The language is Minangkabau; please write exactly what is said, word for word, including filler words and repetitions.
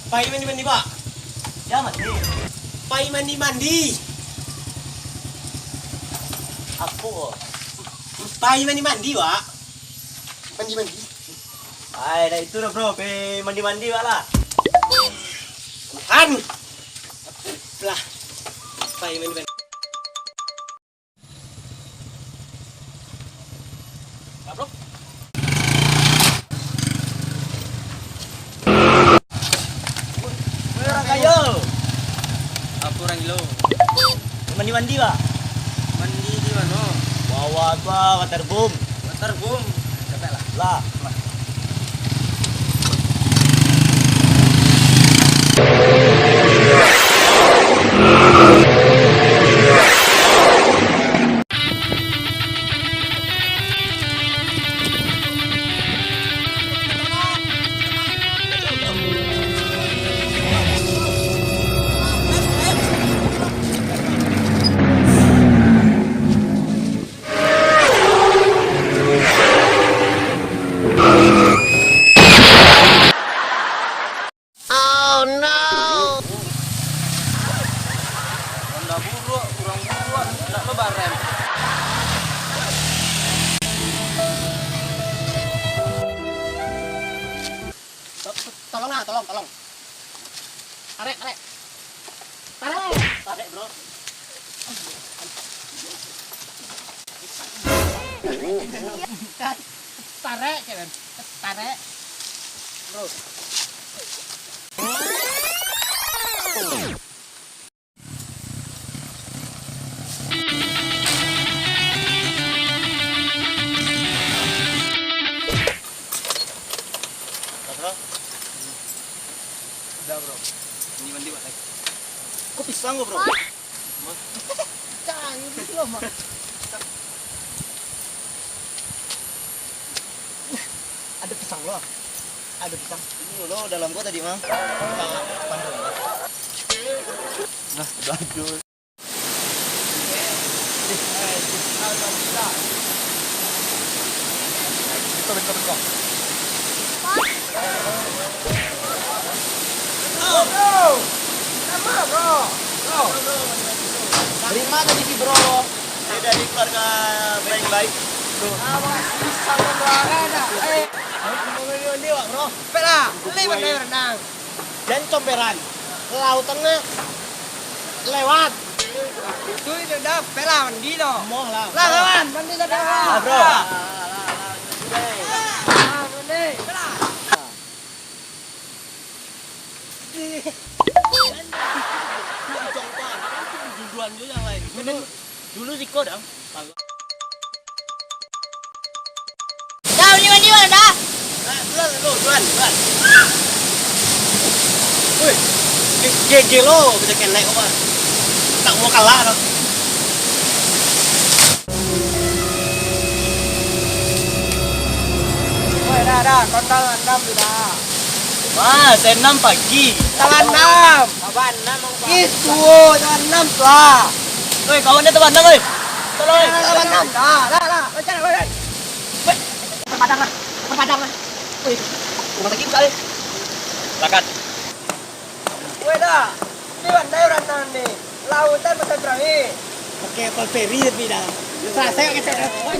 Pai mandi-mandi, Pak. Ya, mandi. Pai mandi-mandi. Apo? Pai mandi-mandi, Pak. Mandi-mandi. Ai, dah itu dah, bro. Pai mandi-mandi, Pak lah. Tuhan. Lah. Pai mandi-mandi. Bro. Woi, urang kayo. Apo urang gilo? Mandi-mandi, Pak. Mandi di mano? Bawah tu, ah, waterboom. Waterboom. Capek lah. Lah. Oh no! Honda buruak, urang buruak, ndak lo barem. To-, to-, tolong lah, tolong, tolong. Tarik, tarik. Tarik. Tarik, bro. Tarik, kan? Tarik. Bro. Bro. Udah, bro. Mandi-mandi, Pak. Kok pisang kok, bro? Hah? Canggih lo, Mak. Ada pisang lo. Ada pisang. Ini lo dalam kok tadi, Mang. Nah, bagus. Dari mana tadi si bro? Saya dari keluarga baik-baik. Pek lah, beli pandai berenang. Jan comberan. Laut tengah. Lewat. Itu, itu dah, pek lah, mandi doh. Moh lah. Lah, kawan, mandi dah, kawan. Lah, bro. Lah, mandi. Pek lah. Duluan jo yang lain. Dulu, dulu siko dah. Dah, mandi-mandi, Bang, dah. Nah, duluan, duluan, duluan, duluan. Wih, ge-, gege lo, bisa kenek apa? Tak mau kalah, no. Woi, dah, dah, total enam sudah. Wah, saya enam pagi. Salah enam. Abah enam, Abah. Itu, salah enam lah. Woi, kawan dia tambah enam, woi. Tolong, woi. Salah enam, dah, dah, dah. Baca, baca. Woi, perpadang lah, perpadang lah. Woi, rumah sakit buka, woi. Silakan. Woi, dah. Ni pandai urang nan ni. Lautan macam perahu. Oke, kapal feri tapi dah. Selesai, oke, selesai.